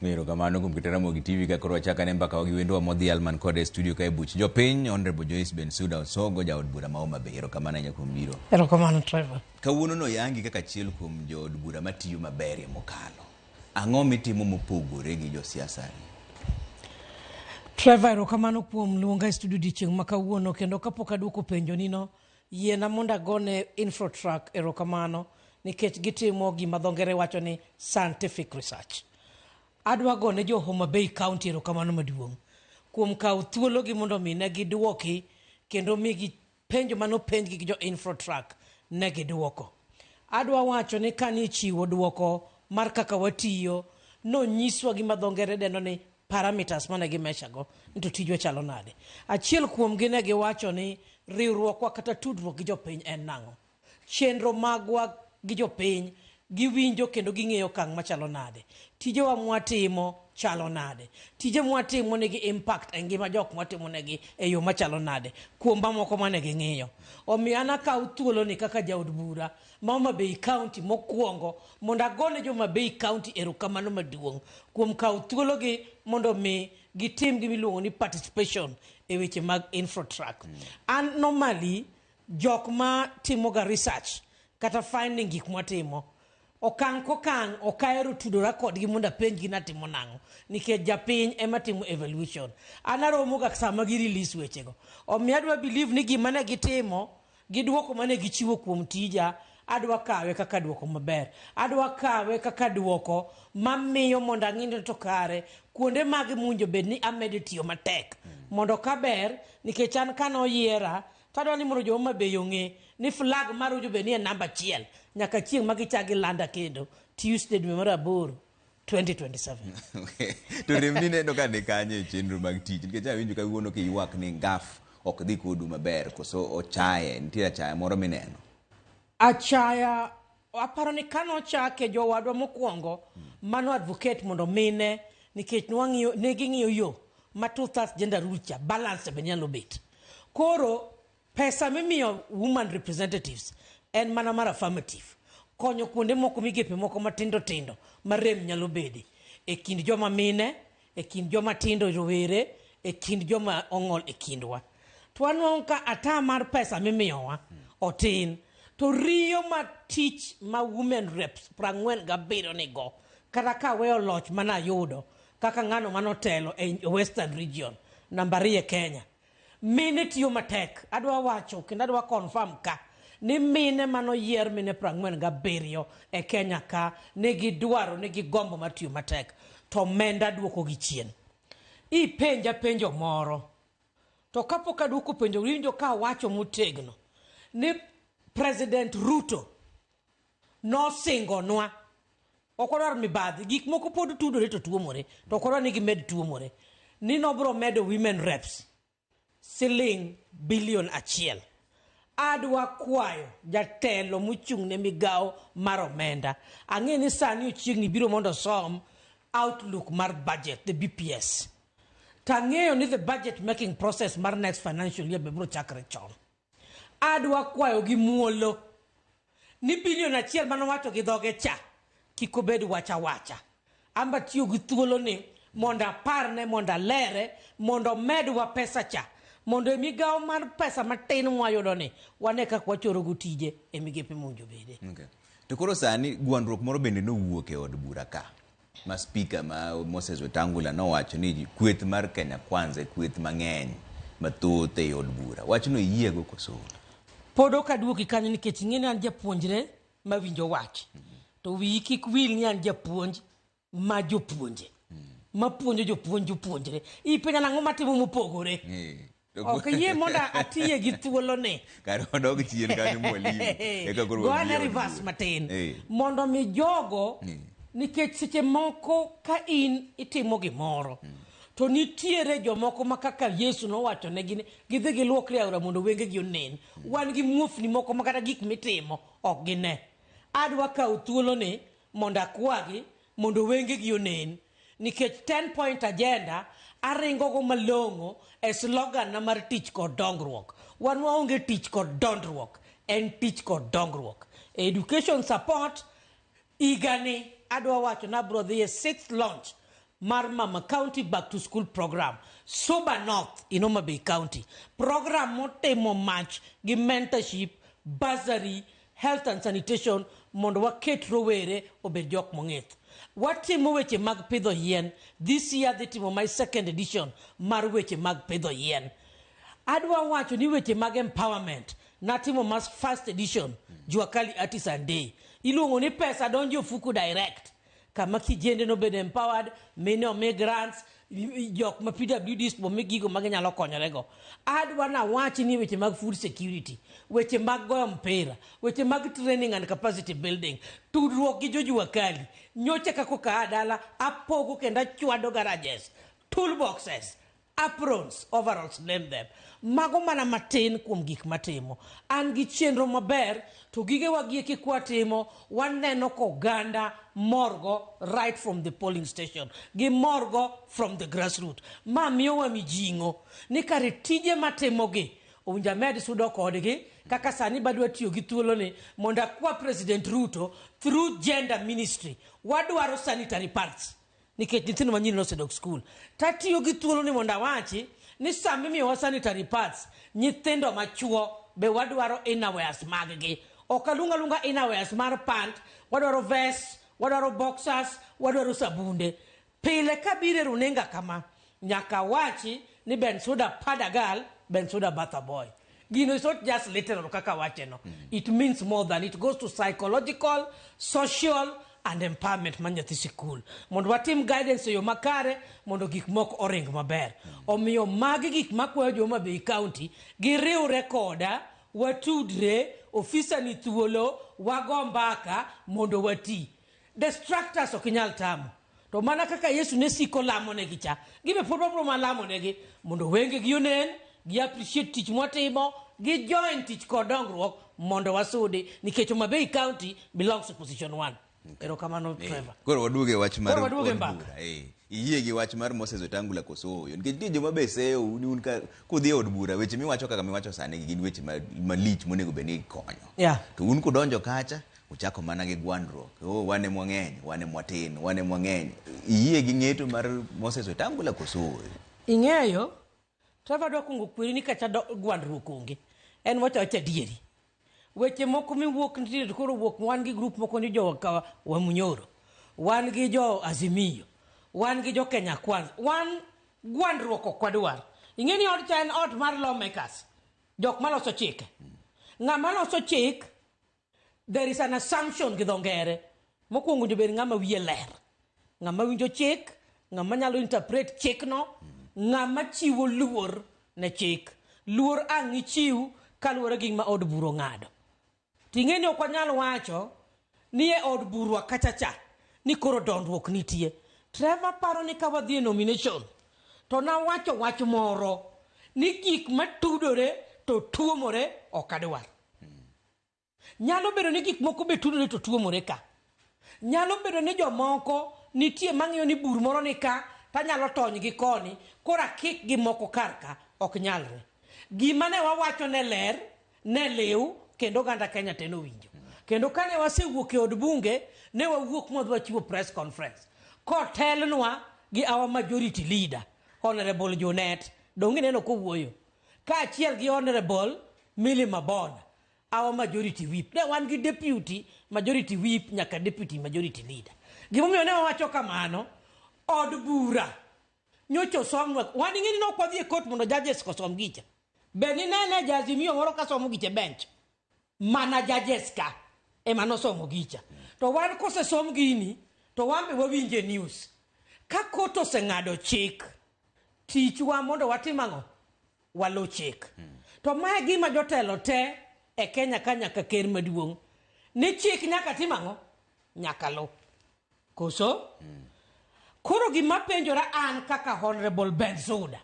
Erokamano kuom keto Ramogi TV ka koro wachako ane mbaka wa gi wendwa modhial man kode e studio kae buch jopiny Honorable Joyce Bensuda Osogo jaod bura ma Homa Bay. Erokamano ahinya kuom biro. Erokamano Trevor. Kawuono no yangi kaka achiel kuom jood bura matiyo maberie mokalo. Ang'o mitimo mopogore gi josiasa? Trevor, erokamano kuom luonga e studio odiochieng' ma kawuono kendo kapok aduoko penjoni no, yiena mondo agone Infotrak erokamano nikech gitimo gima dho ngere wacho ni scientific research. Adwa gone jo Homa Bay County erokamano maduong' kuom kawo thuologi mondo mi ne giduoki kendo migi penjo mane openjgi gi jo Infotrak ne giduoko. Adwa wacho ni kane ichiwo duoko mar kaka watiyo, nonyiswa gima dho ngere dendo ni parameters mane gimeasure go ni to tijwa chalo nade. Achiel kuomgi ne giwacho ni riwruokwa kata tudruok gi jopiny en nang'o. Chenro magwa gi jopiny giwinjo kendo ging'eyo okang' machalo nade. Tijewa mwatimo chalo nade. Tije mwatimo nigi impact e ngima jok mwatimo negi e yo machalo nade kuom mamoko mane ging'iyo. Omiyo an akaw thuoloni kaka jaod bura ma Homa Bay County mokwongo mondo agone jo Homa Bay County erokamano maduong' kuom kawo thuologi mondo mi gitim gima iluongo ni participation e weche mag Infotrak. An normally jok ma timoga research kata finding gik mwatimo okang' kokang' ok ahero tudora kodgi mondo apenjgi natimo nang'o nikech japiny ema timo evaluation. An aromoga sama gi release wechego. Omiyo adwa believe ni gima ne gitimo gi duoko mane gichiwo kuom tija adwa kawe kaka duoko maber. Adwa kawe kaka duoko mamiyo mondo ang'i ni to kare kuonde mag mowinjo bed ni amedo tiyo matek mondo kaber nikech an kane oyiera to adwa ni mondo jo Homa Bay ong'e ni flag mar owinjo bed ni en namba achiel nyaka chieng' ma gichak gilanda kendo Tuesday dwe mar aboro 2027. Okay. To rem ni neno ka ni kanye e chenro mag tich nikech awinjo kawuono kiywak ni ngaf ok dhi kodu maber koso ochaye nitie achaya moro mineno. Achaya aparo ni kane ochake jowadwa mokwongo mano advocate mondo mine nikech nwang'iyo ne ging'iyo yo ma 2/3 gender rule cha balance be nyalo bet. Koro pesa mimiyo woman representatives en mana mar affirmative konyo kuonde moko migepe moko matindo tindo ma rem nyalo bede e kind joma mine, e kind joma tindo rowere, e kind joma ong'ol e kindwa. To wanwang'o ka ata mar pesa mimiyowa otin to riyo ma tich ma women reps 47 nigo kata ka weyo loch manayudo kaka ng'ano manotelo e Western Region namba 2 e Kenya. Mine tiyo matek. Adwa wacho kendo adwa confirm ka ni mine manoyier mine 47 e Kenya ka nigi dwaro nigi gombo mar tiyo matek to omenda duoko gi chien. Ipenja penjo moro to kapok aduoko penjo winjo ka awacho motegno ni President Ruto nosingonwa ok wadwar mibadhi gik moko pod tudore to tuomore to ok wadwar ni gimed tuomore ni nobro medo women reps siling bilion 1. Adwa kwayo jatelo mochung' ne migawo mar omenda. Ang'e ni sani ochiegni biro mondo osom outlook mar budget, the BPS. Tang'eyo ni the budget making process mar next financial year be biro chakre chon. Adwa kwayo gi muolo ni bilion 1 manowacho gi dhoge cha kik obed wach awacha. Amba tiyo gi thuoloni mondo aparne, mondo alere, mondo omedwa pesa cha. Mondo e migawo mar pesa matin mwayudo ni, wane kaka wachoro go tije e migepe mowinjo bede. Okay. To koro sani gwandruok moro bende nowuok e od bura ka ma spika ma Moses Wetangula nowacho ni kweth mar Kenya Kwanza e kweth mang'eny mathoth ei od bura. Wachno iyiego koso? Pod ok aduoki kanyo nikech ing'e ni an japuonjre mawinjo wach. To wiyi kik wil ni an japuonj ma jopuonje. Mapuonjo jopuonj jopuonjre. Ipenja nang'o matimo mopogore. Ok yie mondo atiye gi thuoloni. Kar wadog chien kanyo mwalimu. Eka koro Go ane wabi e od reverse bura. matin. Mondo mi jogo nikech seche moko ka in itimo gimoro to nitiere jomoko ma kaka Yesu nowacho negi ni gidhi giluokre e aora mondo wengegi onen. Wan gi muofni moko ma kata gik mitimo ok gine. Adwa kawo thuoloni mondo akwagi mondo wengegi onen nikech 10 point agenda aringogo malong'o e slogan na mar tich kod dongruok. Wan waonge tich kod dondruok, en tich kod dongruok. Education support higani adwa wacho ni abro dhi e sixth launch mar Mama County Back to School Program, Suba North in Homa Bay County. Program motimo mach gi mentorship, bursary, health and sanitation mondo waket rowere obed jok mong'ith. Watimo weche mag pidho yien. This year dhi timo my second edition mar weche mag pidho yien. Adwa wacho ni weche mag empowerment natimo mas first edition Juakali Artisan Day. Iluongo ni pesa donjo ofuku direct. Kama kijende nobedo empowered, mine omi grants, jok ma PWDs bomi gigo ma ginyalo konyorego. Adwa nawach ni weche mag food security, weche mag goyo mpira, weche mag training and capacity building, tudruok gi jo Jua Kali. Nyocha kaka aa dala, apogo kendo achwado garages, toolboxes, aprons, overalls, name them. Mago mana matin kuom gik matimo. An gi chenro maber, to gigewa gieki kwatimo, waneno ka oganda morgo right from the polling station. Gimorgo from the grassroots. Ma miyowa mijing'o ni kare tije matimogi, owinjo amed sudo kodgi, kaka sani badwa tiyo gi thuoloni mondo akwa President Ruto through gender ministry. Wadwaro sanitary pads. Nikech nyithindo manyiri nosedok skul. Tatiyo gi thuoloni mondo awachi ni sama imiyowa sanitary pads, nyithindo machuo be wadwaro innerwears mag-gi. Ok aluong alunga innerwears mar pant, wadwaro vest, wadwaro boxers, wadwaro sabunde. Pile kabiro e runinga kama, nyaka awachi ni Bensuda pad a girl, Bensuda bath a boy. Gino is not just literal kaka wache no. It means more than it goes to psychological, social and empowerment mar nyathi sikul. Mondo watim guidance e yo makare mondo gik moko oring maber. Omiyo magi gik makwayo jo Homa Bay County giriwre koda, watudre, ofisa ni thuolo, wago mbaka mondo wati. Distractors ok inyal tamo. To mana kaka Yesu ne siko lamonegi cha, gibe pod wabiro mana lamonegi mondo wengegi onen, gi appreciate tich mwatimo, gi join tich kod dongruok mondo wasudi nikech Homa Bay County belongs to position 1. Erokamano Trevor. Koro waduoge wach mar Koro waduoge od mbaka. bura. Iyie gi wach mar Moses Wetangula koso ooyo? Nikech nitie joma be seyo ni un ka kudhi e od bura weche miwacho kaka miwacho sani gin weche malich monego bed ni konyo. To un kudonjo kacha uchako mana gi gwandruok. Oh, wan ema wang'eny, wan ema watin, wan ema wang'eny. Iyie gi ng'eto mar Moses Wetangula koso ooyo? Ing'eyo, Trevor dwa kuongo kweri ni kacha gwandruok onge. En wacho awacha adieri. Weche moko miwuok nitie to koro wuok wan gi group moko ni jo Wamunyoro. Wan gi jo Azimio. Wan gi jo Kenya Kwanza. Wan gwandruok ok wadwar. Ing'e ni od cha en ot mar lawmakers. Jok maloso chike. Ng'ama loso chik, there is an assumption gi dho ngere. Mokwongo onego bed ng'ama wiye ler. Ng'ama winjo chik, ng'ama nyalo interpret chikno, ng'ama chiwo luor ne chik. Luor ang' ichiw kaluwore gi gima od bura ong'ado. Ting'e ni ok wanyal wacho ni e od burwa kacha cha ni koro dondruok nitie. Trevor paro ni ka wadhi e nomination to nawacho wach moro ni gik matudore to tuomore ok adwar. Nyalo bedo ni gik moko be tudore to tuomore ka. Nyalo bedo ni jomoko nitie mang'iyo ni bur moro ni ka tanyalo tony gi koni koro akik gi moko kar ka ok nyalre. Gima ne wawacho ne ler, ne liw kendo oganda Kenya te nowinjo. Kendo kane wasewuok e od bunge, ne wawuok mwadhi wachiwo press conference. Kotelnwa gi our majority leader, Honorable Junet, donge ineno kowuoyo. Kaachiel gi Honorable Millie Mabona, our majority whip. Ne wan gi deputy majority whip nyaka deputy majority leader. Gimomiyo ne wawacho kamano, od bura nyocha osomnwa, wan ing'e ni ne ok wadhi e court mondo judges osom gicha. Be ninene ja Azimio moro ka somo gicha e bench? Mana judges ka ema nosomo gicha. To wan kosesom gini, to wan be wawinje news. Ka court oseng'ado chik, tichwa mondo watim ang'o? Waluw chik. To mae gima jotelo te e Kenya ka nyaka ker maduong'. Ni chik nyaka tim ang'o? Nyaka luw. Koso? Koro gima penjora an kaka Honorable Bensuda.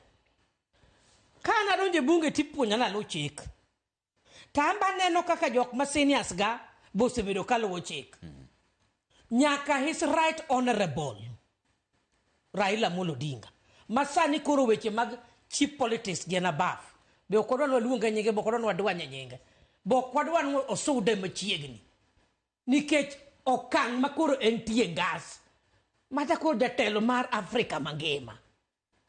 Ka an adonjo e bunge tipuonja naluw chik. To an be aneno kaka jok ma seniors ga be osebedo kaluwo chik. Nyaka his right honorable Raila Amolo Odinga. Ma sani koro weche mag cheap politics gin above. Be ok wadwa ni waluonge nyinge, be ok wadwa ni wadwanye nyinge. Be ok wadwa ni osude machiegni. Nikech okang' ma koro entie ngas. Macha koro jatelo mar Afrika mangima.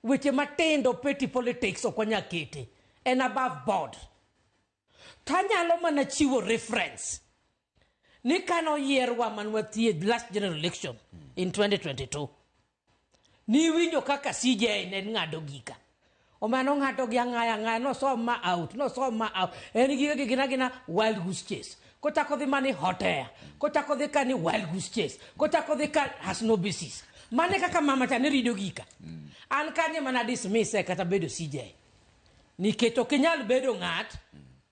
Weche matindo petty politics ok wanyal kete. En above board. Tanyalo mana chiwo reference ni kane oyierwa man wathie last general election in 2022 niwinjo kaka CJ ne ng'ado gika omiyo nong'ado gi ang'aya ang'aya nosom ma out nosom ma out en gige gi gina gina wild goose chase kochako dhi mani hot air kochako dhi ka ni wild goose chase kochako dhi ka has no basis mane kaka mama cha ne rido gika an kanye mana dismiss e kata bedo CJ nikech ok inyal bedo ng'at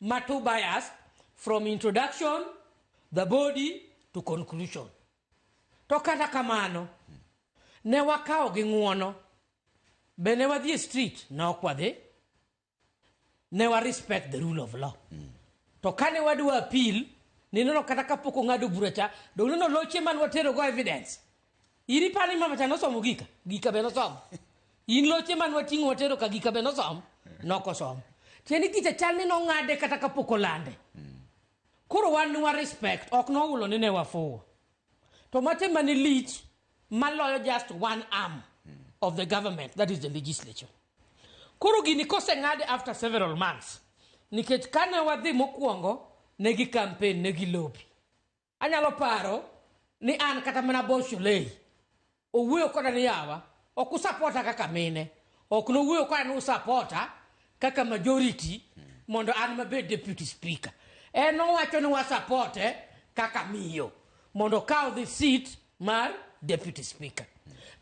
ma too biased from introduction the body to conclusion to kata kamano ne wakawo gi ng'uono be ne wadhi e street ne ok wadhi ne wa respect the rule of law to kane wadwa appeal nineno kata kapok ong'ado bura cha dong neno loche man watero go evidence in ipani mama cha nosomo gika gika be nosomo in loche man wating'o watero ka gika be nosom nokosom tiende gicha chal ni nong'ade kata kapok olande koro wan ni wa respect ok nohulo ni ne wafuwo to mache mane lich maloyo just one arm of the government that is the legislature koro gini koseng'ade after several months nikech kane wadhi mokwongo ne gi campaign ne gi lobby anyalo paro ni an kata mana Bosholei owuoyo koda ni yawa ok usapota kaka mine ok nowuoyo koda ni usapota kaka majority mondo an mabed deputy speaker en owacho ni wasapote kaka miyo mondo okaw the seat mar deputy speaker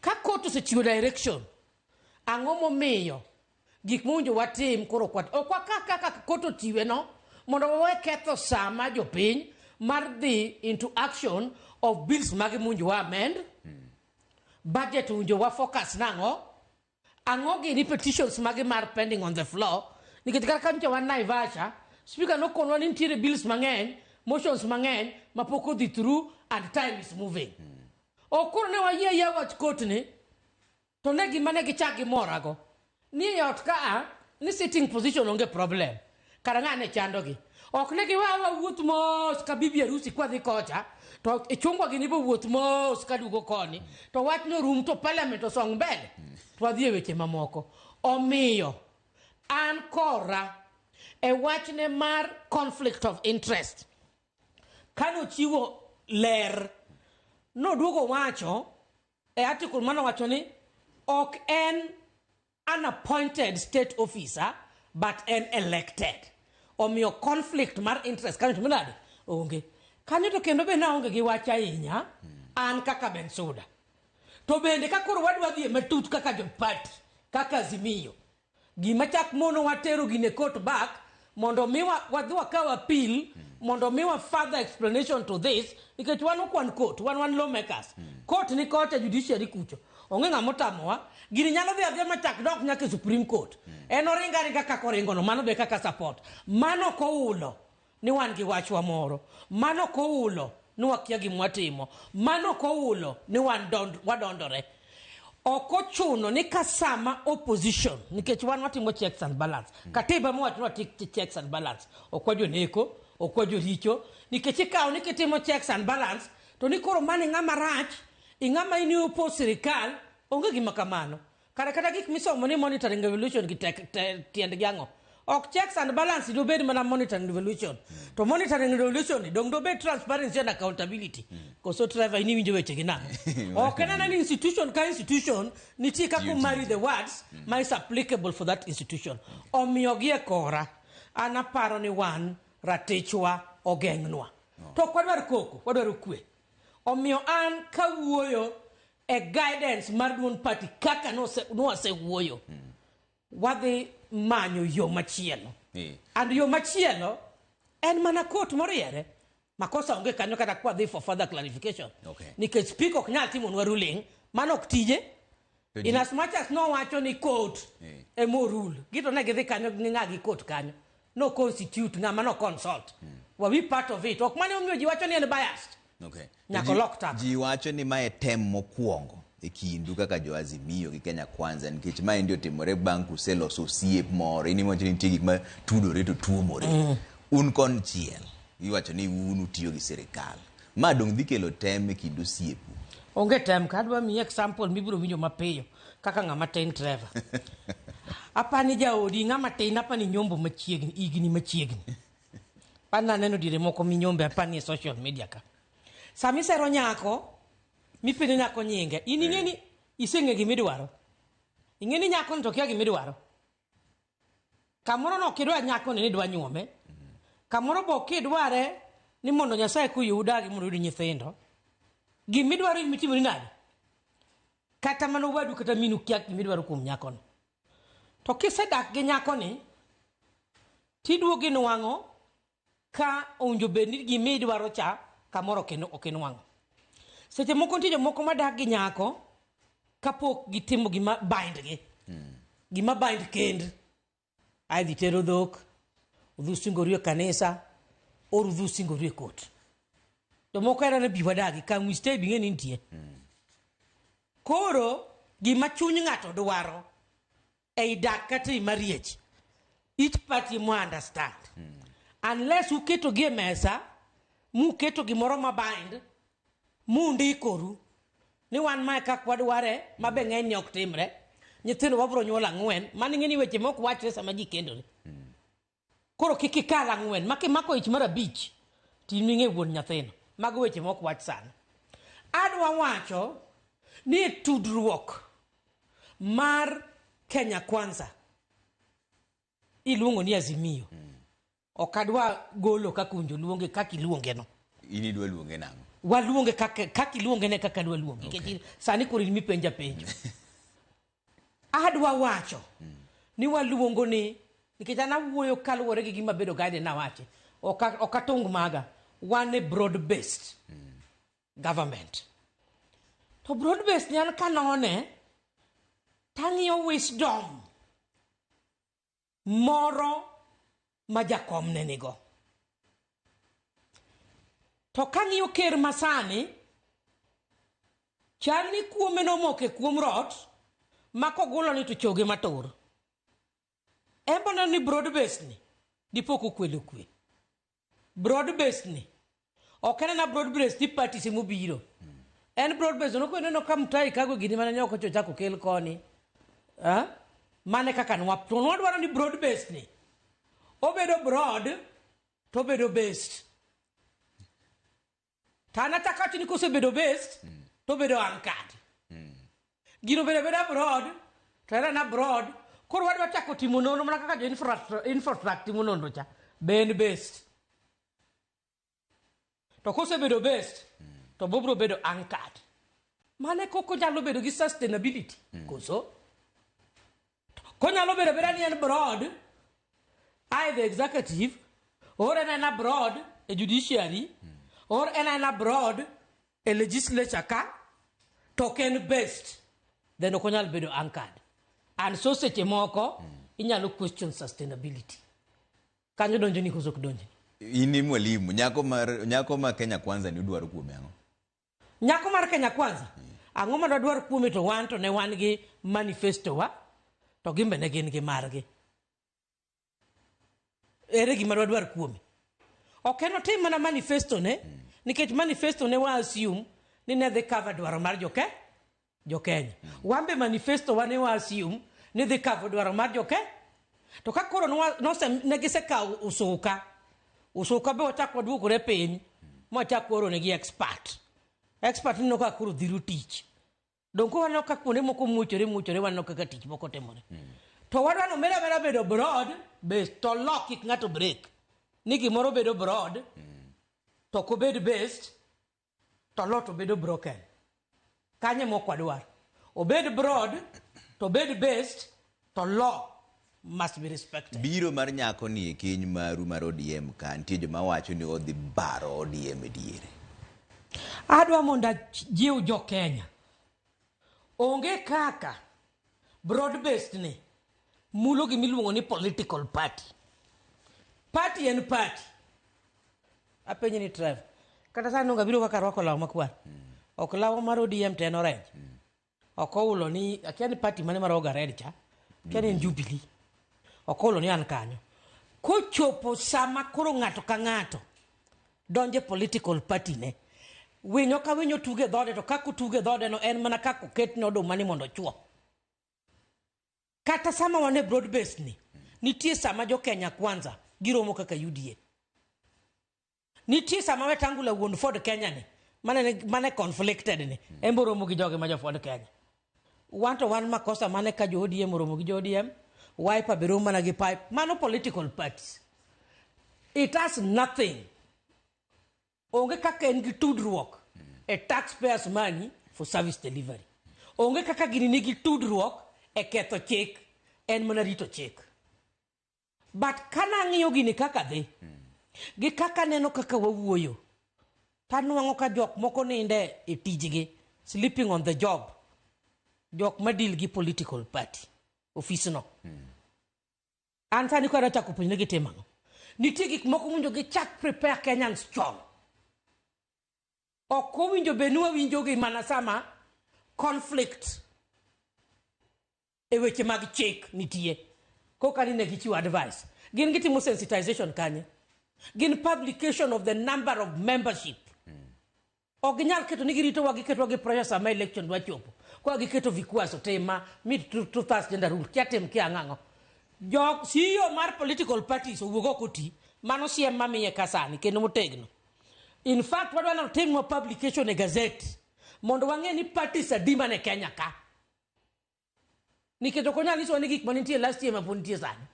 ka court osechiwo direction ang'o momiyo gik mowinjo watim koro ok ok waka kaka court ochiwe no mondo wawe ketho sa ma jopiny mar dhi into action of bills mage mowinjo wa amend budget owinjo wa focus nang'o ang'o gini petitions mage mar pending on the floor nikech kata ka nyocha wan Naivasha speaker nokonwa ni nitiere bills mang'eny motions mang'eny mapok odhi through and time is moving ok koro ne wayie ayia wach court ni to ne gima ne gichak gimorago ni e ot kaa ni sitting position onge problem kara ng'a ne chandogi ok ne giwa wawuoth mos ka bibi harusi kwadhi kocha to ichungwa gini bo wuoth mos kaduogo koni to wach norum to parliament osong mbele to wadhi e weche mamoko omiyo an kora e wachne mar conflict of interest kanochiwo ler noduogo wacho e article manowacho ni ok en an appointed state officer but en elected omiyo conflict mar interest kanyo to nade onge kanyo to kendo be naonge gi wach ahinya an kaka Bensuda to bende ka koro wadwa dhi e matut kaka jo party kaka Azimio gima chak mono watero gine court back mondo mi wadhi wakaw appeal mondo miwa further explanation to this nikech wan ok wan court wan wan lawmakers court ni kocha judiciary kucho onge ng'ama otamowa gini nyalo dhi adhiya machak dok nyaka e supreme court en oringo aringa kaka oringono mano be kaka support mano ok oulo ni wan gi wachwa moro mano ok oulo ni wakia gima watimo mano ok oulo ni wan wadondore ok ochuno ni ka sama opposition nikech wan watimo checks and balance katiba mowacho ni watim checks and balance ok wajoneko ok wajoricho nikech ikawo ni kitimo checks and balance to ni koro mano ing'ama rach ing'ama in oppose sirikal onge gima kamano kare kata gik misomo ni monitoring evolution gi tek tiendgi ang'o ok checks and balance dobed mana monitoring revolution to monitoring revolution ni dong dobed transparency and accountability koso Trevor in iwinjo weche gi nang'o ok en ana ni institution ka institution nitie kaka Duty. marry the words ma is applicable for that institution omiyo gi e kora an aparo ni wan ratichwa ogeng'nwa to ok wadwar koko wadwaro kwe omiyo an kawuoyo e guidance mar duond party kaka nwasewuoyo wadhi manyo yo machielo and yo machielo en mana court moriere makosa onge kanyo kata kwadhi for further clarification nikech speaker ok nyal timonwa ruling mano ok tije in as much as nowacho ni court ema orule gito ne gidhi kanyo gi ng'a gi court kanyo no constitute ng'ama no consult wawi part of it ok mane omiyo ji wacho ni en biased Nyaka olok tak. Ji wacho ni mae tem mokwongo e kindu kaka jo Azimio gi Kenya Kwanza nikech maendi otimore bang' kuseloso osiep moro in iwacho ni nitie gik ma tudore to tuomore un konchiel iwacho ni un utiyo gi sirikal ma dong' dhi kelo tem e kind osiepu Onge tem ka adwa miyi example mibiro winjo mapiyo kaka ng'ama tin Trevor. Apani jaodi ng'ama tin apani nyombo machiegni higni machiegni. Apani naneno diere moko minyombe apani e social media ka. Sama isero nyako mipenjo nyako nyinge in ing'e ni iseng'e gimidwaro. Ing'e ni nyako ni to kia gimidwaro. Kamoro no ok idwa nyako ni idwa nyuome. Kamoro be ok idware ni mondo Nyasaye koyie udagi mondo uyud nyithindo. Gimidwaro in mitimoni nade? Kata mana owadu kata minu kia gimidwaro kuom nyakono. To kisedak gi nyakoni, tiduogo inwang'o ka owinjo bed ni gimidwaro cha kamoro ok inwang'o. Seche moko nitie jomoko madak gi nyako kapok gitimo gima bind gi. Gima bind kend. Ae dhi tero dhok, udhi singoru e kanisa, or udhi singoru e kot. Jomoko hera ni bi wadagi, come we stay bing'e ni nitie. Koro gima chuny ng'ato dwaro ei dak kata ei marriage, each party mo understand. Unless uketo gi e mesa, muketo gimoro ma bind, mundikoru ni wan mae kaka wadware ma be ng'eny ni ok timre. Nyithindo wabro nyuolo ang'wen, mano ing'e ni weche mok wachre sama ji kendore. Koro kik ikal ang'wen, ma kimako ich mar abich, to in ing'e wuon nyathino. Mago weche mok wach sani. Adwa wacho ni tudruok mar Kenya Kwanza iluongo ni Azimio. Ok adwa golo kaka owinjo luonge kaka iluonge no. In idwa luonge nang'o? Waluonge kaka kaka iluonge ne kaka adwa luonge. Nikech sani koro in mipenja penjo. Adwa wacho ni waluongo ni nikech an awuoyo kaluwore gi gima bedo guided nawachi. Ok ok atung maga. Wan e broad based government. To broad based ni an kanone tang'iyo wisdom moro ma jakom ne nigo. To kang'iyo ker masani, chal ni kuome nomoko e kuom rot, ma kogulo ni to choge matur. En bo neno ni broad based ni, dipo kokwelo kwe. Broad based ni, ok en ana broad based ni parties emobiro. En broad based, no neno ka Mutahi Kagwe gini mane nyoko ochako kel koni. Eh? Mane kaka nwa, to nwadwaro ni broad based ni. Obedo broad, to obedo based. To an achako awacho ni kosebedo based, to obedo anchored. Gino bedo abeda broad, to en ana broad. Koro wadwa chako timo nonro mana kaka jo infrastructure timo nonro cha. Be en based. To kosebedo based, to bobro bedo anchored. Mane koko nyalo bedo gi sustainability. Koso? Konyalo bedo abeda ni en broad, I the executive, or en en abroad e judiciary, or en en abroad e legislature ka, to ok en based, then ok onyal bedo anchored. And so seche moko, inyalo question sustainability. Kanyo donjo ni koso ok donjni. In ni mwalimu, nyako mar nyako ma Kenya Kwanza ni udwaro kuome ang'o? Nyako mar Kenya Kwanza, ang'o ma dwadwar kuome to wan to ne wan gi manifesto wa, to gin be ne gin gi margi. Ere gima dwadwar kuome? Ok en otim mana manifesto ne, nikech manifesto ne wa assume ni ne dhi cover dwaro mar jo Kenya. Wan be manifesto wa ne wa assume ni dhi cover dwaro mar jo To ka koro ne gisekawo usuka, usuka be wachak waduokore piny, mwachak waoro negi expert. Expert ineno ka koro dhiro tich. Donge koro waneno ka kuonde moko muochore muochore waneno kaka tich moko timore. To wadwa ni omed ameda bedo broad based to lock kik ng'ato break. Ni gimoro bedo broad to ok obed based to lot obedo broken. Kanyo ema ok wadwar. Obed broad to obed based to law must be respected. Biro mar nyako ni e keny maru mar ODM ka nitie joma wacho ni odhi baro ODM e diere. Adwa mondo ajiw jo Kenya. Onge kaka broad based ni mulo gimiluongo ni political party. Party en party. Apenji ni Trev. Kata sani nonga biro kaka arwako law makwar. Ok law mar ODM to en orange. Ok oulo ni akia ni party mane mar red cha. Akia ni en Jubilee. Ok oulo ni an kanyo. Kochopo sama koro ng'ato ka ng'ato donje political party ne. Winyo ka winyo tuge dhode to kaka otuge dhode no en mana kaka oketne oduma ni mondo ochuo. Kata sama wan e broad base ni, nitie sama jo Kenya Kwanza giromo kaka UDA. Nitie sama Wetangula wuon Ford Kenya ni, mane conflicted ni, en bo romo gi joge ma jo Ford Kenya. Wan to wan makosa mane ka jo ODM oromo gi jo ODM, Wiper be romo mana gi pipe. Mano political parties. It has nothing. Onge kaka en gi tudruok e taxpayers money for service delivery. Onge kaka gini nigi tudruok e ketho chik, en mana rito chik. But kanang'iyo gini kaka dhi, gi kaka neno kaka wawuoyo, tanwang'o ka jok moko ninde e tijgi, sleeping on the job, jok ma deal gi political party, ofis no. An sani koro achako puonjre gi timo ang'o. Nitie gik moko mowinjo gichak prepare Kenyans chon. Ok owinjo bed ni wawinjo gi mana sama conflict e weche mag chik nitie. Koka ni ne gichiwo advice. Gin gitimo sensitization kanye? Gin publication of the number of membership. Ok ginyal keto ni giritowa giketowa gi pressure sama election dwa chopo. Kwa giketo vikwazo tema mi two thirds gender rule kia tim kia ang'ang'o. Jok CEO mar political parties owuog oko ti. Mano siem mamiye ka sani kendo motegno. In fact wadwa ni otimnwa publication e gazette mondo wang'e ni parties adi mane Kenya ka. Nikech ok onyal nyisowa ni gik manitie last year ma pod nitie sani.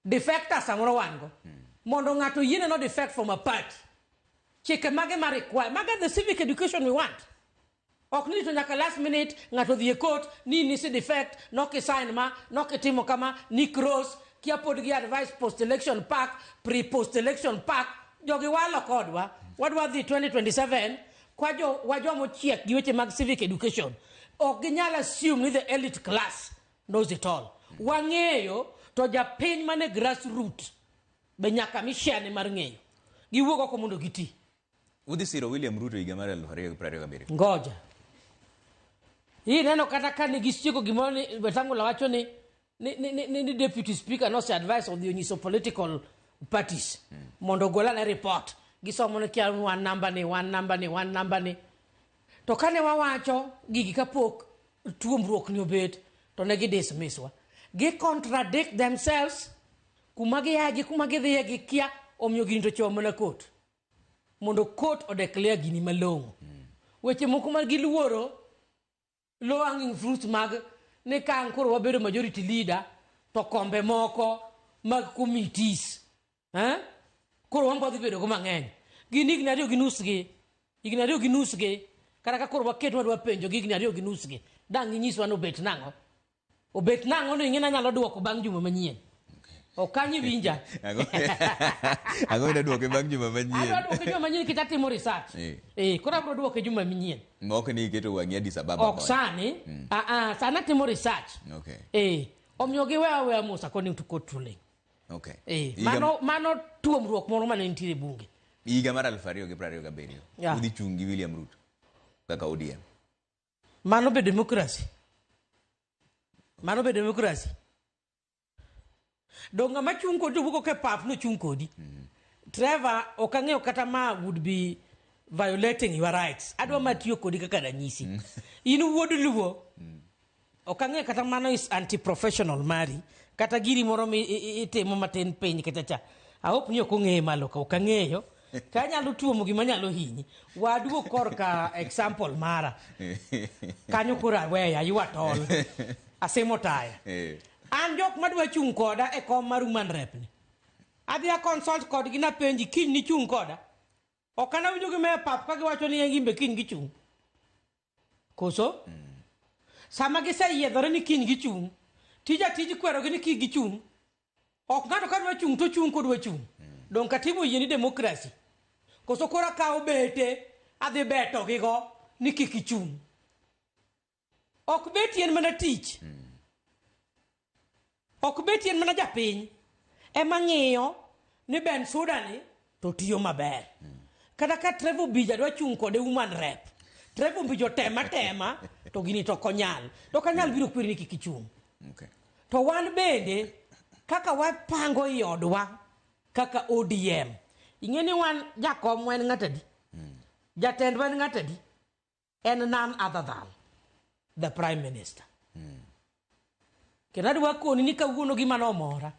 Defectors samoro wan go. Mondo ng'ato oyiene no defect from a party. Chike mage ma require. Maga the civic education we want. Ok ni to nyaka last minute ng'ato odhi e court ni nisi defect, nok isign ma, nok itimo kama, ni cross, kia pod gi advice post election pack, pre post election pack, jogi walo kodwa. Wadwa dhi 2027 kwa jo wajomo chiek gi weche mag civic education. Ok ginyal assume ni the elite class knows it all. Wang'eyo to japiny mane grassroot be nyaka mi share ne mar ng'eyo. Giwuog oko mondo giti. Udhi siro William Ruto higa mar 2027. Ngoja. Hii neno kata ka ne gisieko gimoro ni Wetangula wacho ni ni deputy speaker nose advice odhi onyiso political parties mondo ogol ane report. Gisomo ni kia wan namba ni, wan namba ni, wan namba ni. To kane wawacho gigi kapok tuomruok ni obet to ne gi dismiss wa. Gi contradict themselves kuma giaye gi kuma gidhiye gikia omiyo gini to chomo mana court. Mondo court o declare gini malong'o. Weche moko ma giluoro low hanging fruits mag ni ka ang' koro wabedo majority leader to kombe moko mag committees eh? Koro wan wadhi bedo go mang'eny. Gin higni ariyo gi nus gi, higni ariyo gi nus gi, kata ka koro waket wadwa penjo gi higni ariyo gi nus gi, dang' ginyiswa ni obet nang'o? Obet nang'o no ing'e nanyalo duoko bang' juma manyien. Ok kanyo iwinja. Ang'o ida duoke bang' juma manyien? Adwa duoke juma manyien nikech atimo research. Koro abiro duoke juma manyien. Mok ni iketo wang'i Addis Ababa. Ok sani. Sani atimo research. Omiyo giweyo aweya mos according to court ruling. Mano tuomruok moro mane nitiere e bunge. Higa mar 2027. Udhi chung' gi William Ruto kaka ODM. Mano be democracy. Mano be democracy. Dong' ng'ama chung' kodi to wuok oko e pap nochung' kodi. Trevor, ok ang'eyo kata ma would be violating your rights. Adwa ma tiyo kodi kaka ranyisi. In wuod Luo. Ok ang'eyo kata mano is anti-professional mari. Kata giri moro mi itimo matin piny kata cha. I hope ni ok ong'eye malo ka ok ang'eyo. Ka anyalo tuomo gima nyalo hinyi. Waduog korka example mara. Kanyo koro aweya, aywa tol. Asimo taya. An jok madwa chung' koda e kom mar woman rep ni. Adhi a consult kodgi napenji kiny ni chung' koda. Ok anawinjo gi meya pap ka giwacho ni en gimbe kiny gichung'. Koso? Sama giseyiedhore ni kiny gichung', tija tij kwerogi ni kik gichung'. Ok ng'ato ka dwa chung' to chung' kodwa chung'. Dong' katiba oyie ni democracy. Koso koro akawo bete adhi beto gigo ni kik ichung'. Ok beti en mana tich. Ok beti en mana japiny. Ema ng'iyo ni Ben Suda ni to tiyo maber. Kata ka Trevor Ombija dwa chung' kode woman rep. Trevor Ombija tema tema to gini to ok onyal. To ok anyal biro kweri ni kik ichung'. To wan bende kaka wapango i odwa kaka ODM. Ing'e ni wan jakom en ng'at adi? Jatendwa en ng'at adi? En none other than the Prime Minister. Kendo adwa koni ni kawuono gima nomora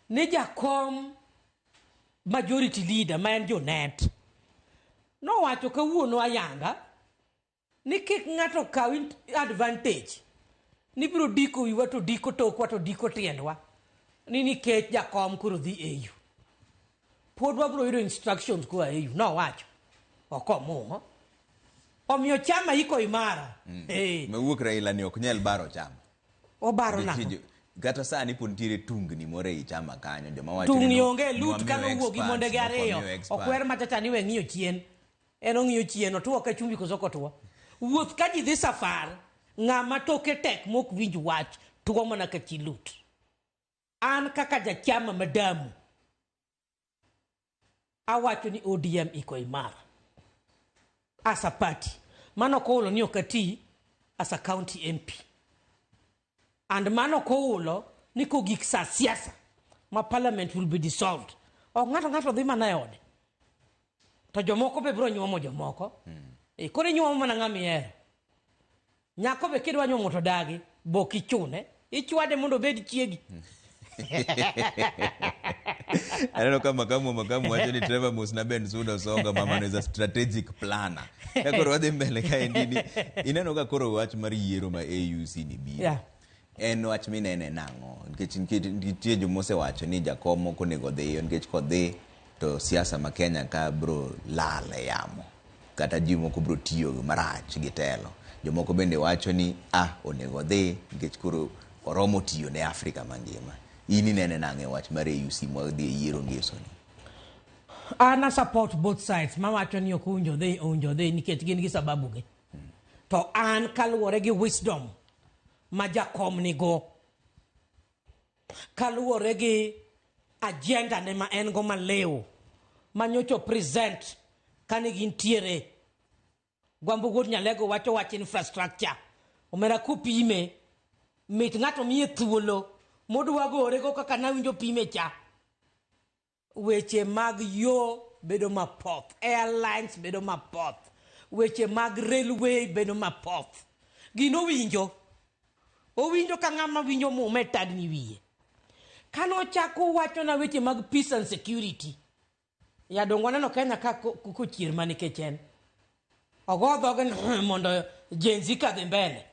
ni jakom majority leader ma en Junet nowacho kawuono ayanga ni kik ng'ato kaw advantage ni biro diko wiwa to diko tokwa to diko tiendwa ni nikech jakom koro dhi AU. Pod wabiro yudo instructions koa AU. Nowacho. Ok omung'o. Omiyo chama iko imara. Mawuok Raila ni ok nyal baro chama. Obaro nang'o? Kata sani pod nitiere tungni moro ei chama kanyo. Joma wacho ni Tungni no- onge lut nwamiyo ka nowuok gi monde gi experts, ariyo. nwamiyo experts. Okwer machacha ni we ng'iyo chien. En ong'iyo chien otuo ka chumbi koso ok otuo. Wuoth ka ji dhi safar, ng'ama toke tek mok winj wach tuo mana ka chi lut. An kaka jachama madamu, awacho ni ODM iko imara as a party. Mano ok ohulo ni ok ati as a county MP. And mano ok ohulo ni kogik sa siasa ma parliament will be dissolved. Ok ng'ato ng'ato dhi mana e ode. To jomoko be biro nyuomo jomoko. Koro inyuomo mana ng'ama ihero. Nyako be kidwa nyuomo to dagi, bok ichune. Ichwade mondo obed chiegi. Aneno ka makamu wacho ni Trevor Mosna Ben Suda Songa mama no is a strategic planner. Ka koro wadhi mbele kaendi ni ineno ka koro wach mar yiero ma AUC ni biro. En wach minene nang'o? Nikech nitie joma osewacho ni jakom ok onego dhiyo nikech kodhi to siasa ma Kenya ka bro lal e yamo. Kata ji moko bro tiyo marach gi telo. Jomoko bende wacho ni onego odhi nikech koro oromo tiyo ne Afrika mangima. In inene nang'o e wach mar AUC mwadhi e yiero ngeso ni? An a support both sides mawacho ni ok owinjo dhi, owinjo dhi nikech gin gi sababu gi. To an kaluwore gi wisdom ma jakom nigo, kaluwore gi agenda ne ma en go maliw manyocha present kane gintiere. Gwambo Wuod Nyalego wacho wach infrastructure. Omera kopime, mit ng'ato miye thuolo modwa gore go kaka nawinjo pime cha. Weche mag yo bedo mapoth, airlines bedo mapoth, weche mag railway bedo mapoth. Gino owinjo. Owinjo ka ng'ama winjo muma e tadni wiye. Kanochako wachona weche mag peace and security, ya dongo waneno Kenya ka kochier ma nikech en. Ogo dhoge ni mondo Gen Z kadhi mbele.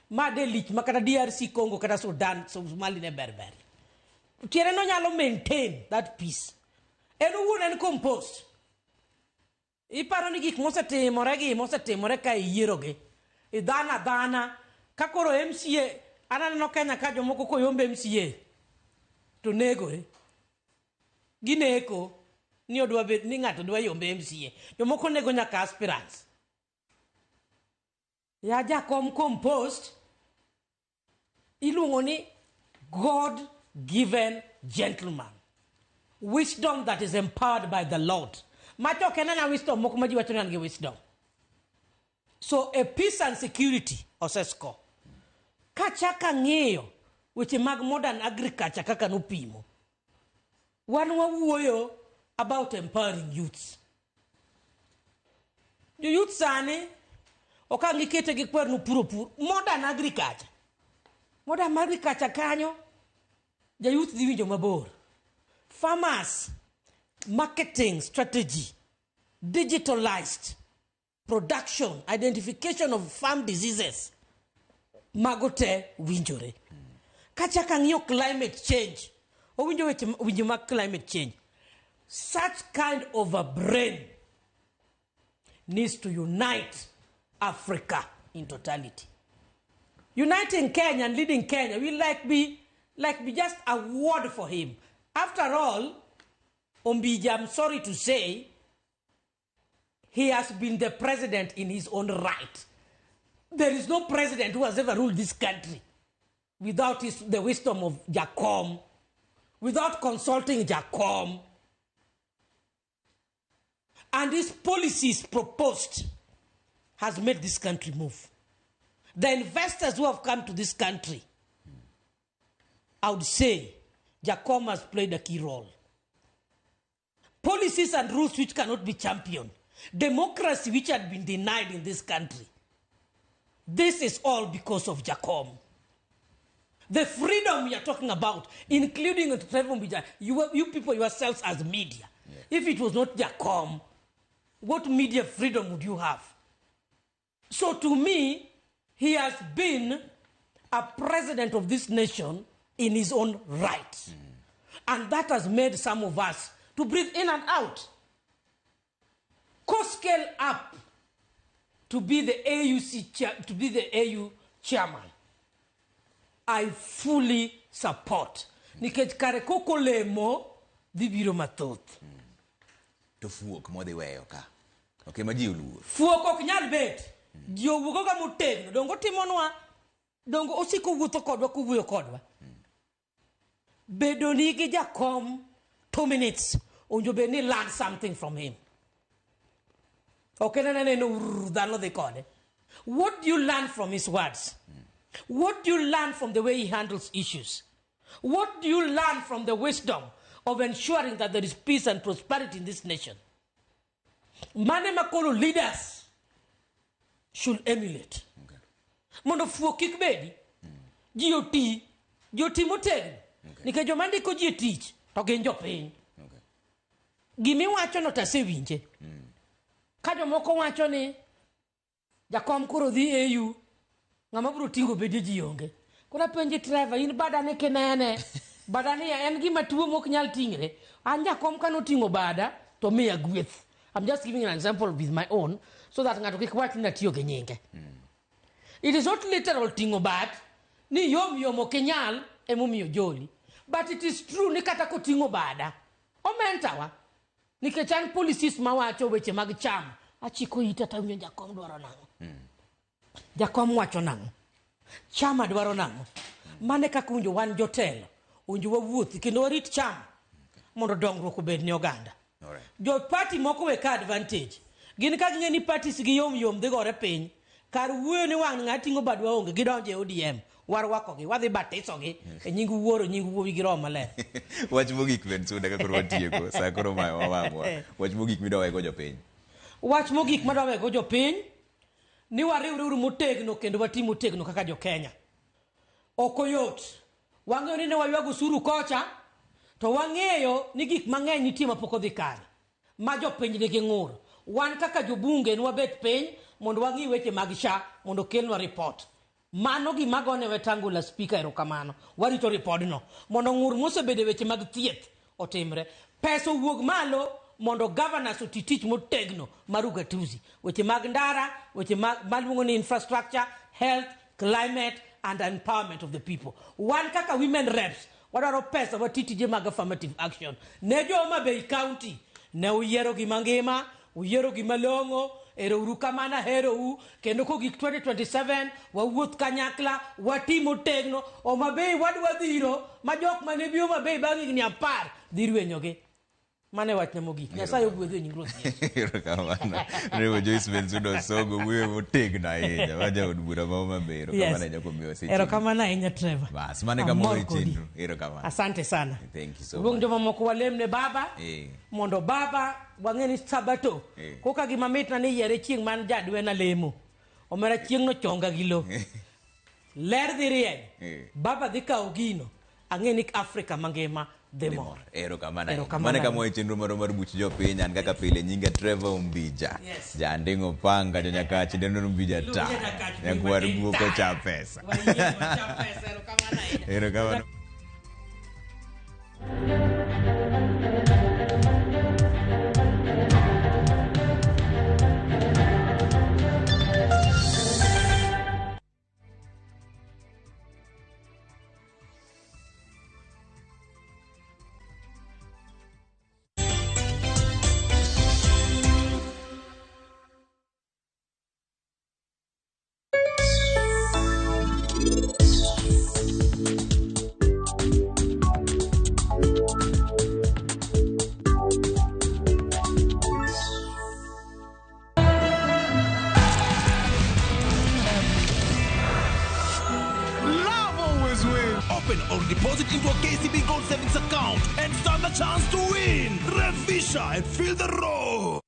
Ma de lich ma kata DRC Congo kata Sudan, Somali ne ber ber. Tiende no nyalo maintain that peace. En owuon en composed. Iparo ni gik mosetimore gi mosetimore ka iyiero gi. Idhana dhana ka koro MCA an aneno Kenya ka jomoko koyombe MCA to negore. Gineko ni odwa bet ni ng'ato dwa yombe MCA. Jomoko nego nyaka aspirants. Ya jakom composed iluongo ni God given gentleman. Wisdom that is empowered by the Lord. Macho ok en ana wisdom moko ma ji wacho ni an gi wisdom. So a peace and security osesko. Kachak ang'iyo weche mag modern agriculture kaka nopimo. Wan wawuoyo about empowering youths. Jo youth sani ok ang' gikete gi kwer no puro pur. Modern agriculture. Modern agriculture kanyo ja youth dhi winjo mabor. Farmers marketing strategy, digitalized production, identification of farm diseases, mago te winjore. Kachak ang'iyo climate change, owinjo weche winjo mag climate change. Such kind of a brain needs to unite Africa in totality. Uniting Kenya and leading Kenya will be just a word for him. After all, Ombija, I'm sorry to say, he has been the president in his own right. There is no president who has ever ruled this country without the wisdom of Jakom, without consulting Jakom. And his policies proposed has made this country move. The investors who have come to this country, I would say, Jakom has played a key role. Policies and rules which cannot be championed. Democracy which had been denied in this country. This is all because of Jakom. The freedom we are talking about, including Trevor Ombija, you people yourselves as media. Yeah. If it was not Jakom, what media freedom would you have? So to me, he has been a president of this nation in his own right. Mm. And that has made some of us to breathe in and out. Co-scale up to be the AUC chair, to be the AU chairman. I fully support. Nikech kare koko lemo dhi biro mathoth. To fuok modhi weyo ka. Ok ema ji oluor. Fuok ok nyal bet. Ji owuok ga motegno. Dongo timonwa. Dongo osiko wuotho kodwa kowuoyo kodwa. Bedo ni gi jakom 2 minutes. Owinjo bed ni learn something from him. Ok en aneno dhano dhi kode. What do you learn from his words? What do you learn from the way he handles issues? What do you learn from the wisdom of ensuring that there is peace and prosperity in this nation? Mane makoro leaders should emulate. Okay. Mondo fuok kik bedi. Ji oti, ji oti motegno. Okay. Nikech joma ndiko ji e tich to gin jopiny. Okay. Gimiwacho no tasewinje. Ka jomoko wacho ni jakom koro dhi AU, ng'ama biro ting'o bedie ji onge. Koro apenji Trevor, in bada ni kinene, bada ni en gima tuo mok nyal ting're. An jakom kanoting'o bada to miya gweth. I'm just giving an example with my own so that ng'ato kik wach ni natiyo gi nyinge. It is not literal ting'o bat ni yom yom ok inyal emomiyo joli. But it is true ni kata koting'o bada, omentawa. Nikech an policies mawacho weche mag cham, achiko ita tawinjo jakom dwaro nang'o. Jakom wacho nang'o. Chama dwaro nang'o. Mane kaka owinjo wan jotelo, owinjo wawuothi kendo warit chama mondo dongruok obed ne oganda. Alright. Jo party moko we ka advantage. Gin ka ging'e ni parties gi yom yom dhi gore piny. Kar wuoyo ni wang' ng'a ting'o badwa onge, gidonjo e ODM. Warwakogi, wadhi batisogi e nying wuoro, nying wuowi gi Roho Maler. Wach mogik Bensouda ka koro watieko, sa koro mayo wawang'wa. Wach mogik midwa wego jopiny. Wach mogik madwa wego jopiny ni wariwreuru motegno kendo wati motegno kaka jo-Kenya. Ok oyot. Wang'eyo ni ne waywago osuru kocha, to wang'eyo ni gik mang'eny nitie mapok odhi kare, ma jopiny nigi ng'ur. Wan kaka jobunge ne wabet piny mondo wang'i weche mag SHA mondo okelnwa report. Mano gima gone Wetangula speaker erokamano. Warito ripodno mondo ng'ur mosebedo e weche mag thieth otimre. Pesa owuog malo mondo governors oti tich motegno mar ugatuzi. Weche mag ndara, weche maluongo ni infrastructure, health, climate and empowerment of the people. Wan kaka women reps wadwaro pesa wati tije mag affirmative action. Ne jo Homa Bay County ne uyiero gima ngima, uyiero gima long'o, ero uru kamano aherou, kendo kogik 2027 wawuoth kanyakla, wati motegno. Homa Bay wadwa dhiro ma jok mane bi Homa Bay bang' higni 10 dhi rwenyogi. Mano e wachna mogik. Nyasaye ogwedhu e nying Ruoth Yesu. Erokamano. Revo Joyce Bensouda Osogo wuoyo motegno ahinya. Ma jaod bura ma Homa Bay. Erokamano ahinya kuom miyowa seche. Erokamano ahinya Trevor. Bas, mano e kama Amor wawe kodi. chenro. Erokamano. Asante sana. Thank you so Luong much. jomamoko walemne baba. Mondo baba wang'e ni sabato. Koka gima mitna ni yiere chieng' man jadwena lemo. Omera chieng' no chonga gi lo. Ler dhi rieny. Baba dhi kawo gino. Ang'e ni Afrika mangima dhi mor. Erokamano ahinya. Erokamano Mano e kama ahinya. wawe chenro marwa mar buch jopiny. An kaka pile nyinga Trevor Ombija. Yes. Janding'o panga jo Nyakach dendo Ombija Iluonge ta. Nyakach, Nyakwar matin guok ta. ocha pesa. Wayie ocha pesa. Erokamano ahinya. Erokamano. Open or deposit into a KCB Gold Savings account and stand a chance to win. Revisha and feel the roar.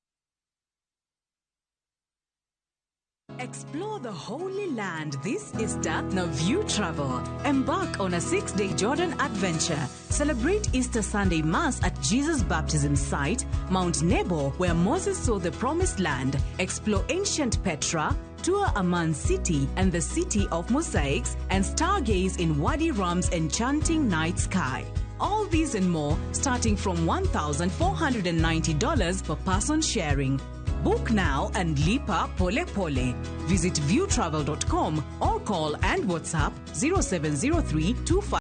Explore the Holy Land this Easter na View Travel. Embark on a 6-day Jordan adventure. Celebrate Easter Sunday Mass at Jesus' baptism site, Mount Nebo, where Moses saw the Promised Land. Explore ancient Petra, tour Amman City and the City of Mosaics, and stargaze in Wadi Rum's enchanting night sky. All these and more starting from $1,490 per person sharing. Book now and lipa pole pole. Visit viewtravel.com or call and WhatsApp 0703 25.